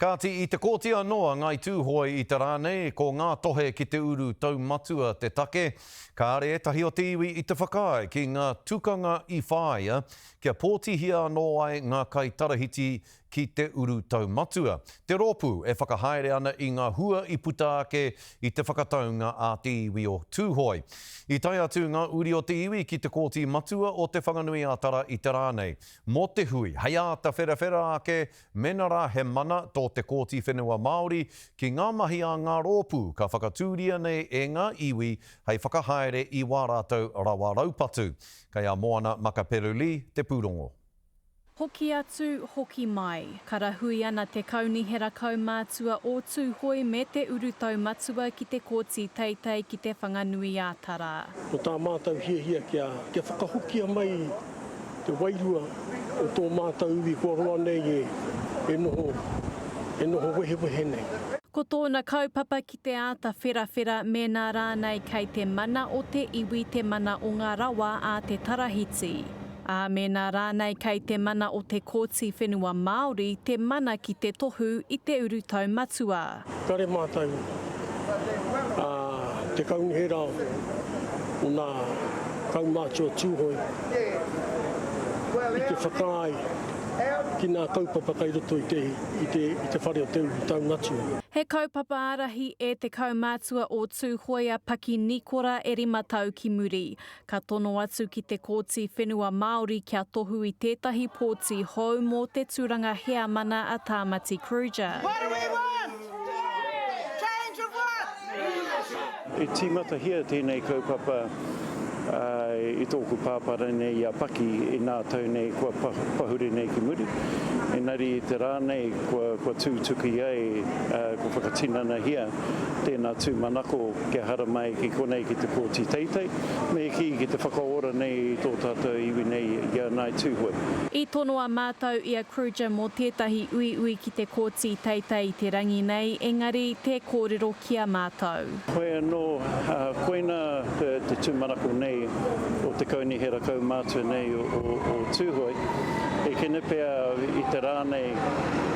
Kāti, i te kōti anō a Ngāi Tūhoe i te rā nei, ko ngā tohe ki te uru taumatua te take. Kāre ētahi o te iwi i te whakaae ki ngā tukanga i whāia kia pōtihia anō ai ngā kaitarahiti ki te uru taumatua, te rōpū e whakahaere ana i ngā hua i puta ake i te whakataunga a te iwi o Tūhoe. I tae atu ngā uri o te iwi ki te Kōti Matua o Te Whanganui-a-Tara i te rā nei, mō te hui hei āta wherawhera ake Mena rā he mana tō te Kōti Whenua Māori ki ngā mahi a ngā rōpū ka whakatūria nei e ngā iwi hei whakahaere i wā rātou rawa raupatu. Kei a Moana Makaperu-Lee te pūrongo. Hoki atu, hoki mai. Karahui ana te Kaunihera Kaumātua o Tūhoe me te Urutau Matua ki te Kōti Teitei ki Te Whanganui-ā-Tara. Ko tā mātou hiahia kia whakahokia mai te wairua o tō mātou iwi kua roa nei e noho, e noho wehewehe nei. Ko tōna kaupapa ki te āta wherawhera mēnā rānei kei te mana o te iwi te mana o ngā rawa a te tarahiti, ā, mēnā rānei kei te mana o te Kōti Whenua Māori te mana ki te tohu i te urutau matua. Kare mātou a te kaunihera o nā kaumātua Tūhoe i te whakaae ki nā kaupapa kai roto i te, i te, i te whare o Te Uru Taumatua. He kaupapa ārahi e te kaumātua o Tūhoe a Paki Nikora e rima tau ki muri. Ka tono atu ki te Kōti Whenua Māori kia tohu i tētahi pōti hou mō te tūranga heamana a Tāmati Kruger. What do we want? Change of what? Leadership! I tīmatahia tēnei kaupapa i tōku pāpā nei i a Paki i nā tau nei kua pahure nei ki muri. Engari i te rā nei kua tūtuki ai, kua whakatinanahia tēnā tūmanako kia haramai ki konei ki te Kōti Teitei, me kī ki te whakaora nei i tō tātou iwi nei i a Ngāi Tūhoe. I tonoa mātou i a Kruger mō tētahi uiui ki te Kōti Teitei i te rangi nei, engari tē kōrero ki a mātou. Hoi anō, koina te tūmanako nei o te Kaunihera Kaumātua nei o Tūhoe, e kene pea i te rā nei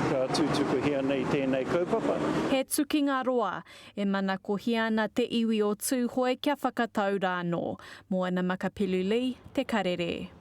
ka tūtukuhia nei tēnei kaupapa. He tukinga roa, e manakohia ana te iwi o Tūhoe kia whakatau rānō. Moana Makapilu Lee, Te Karere.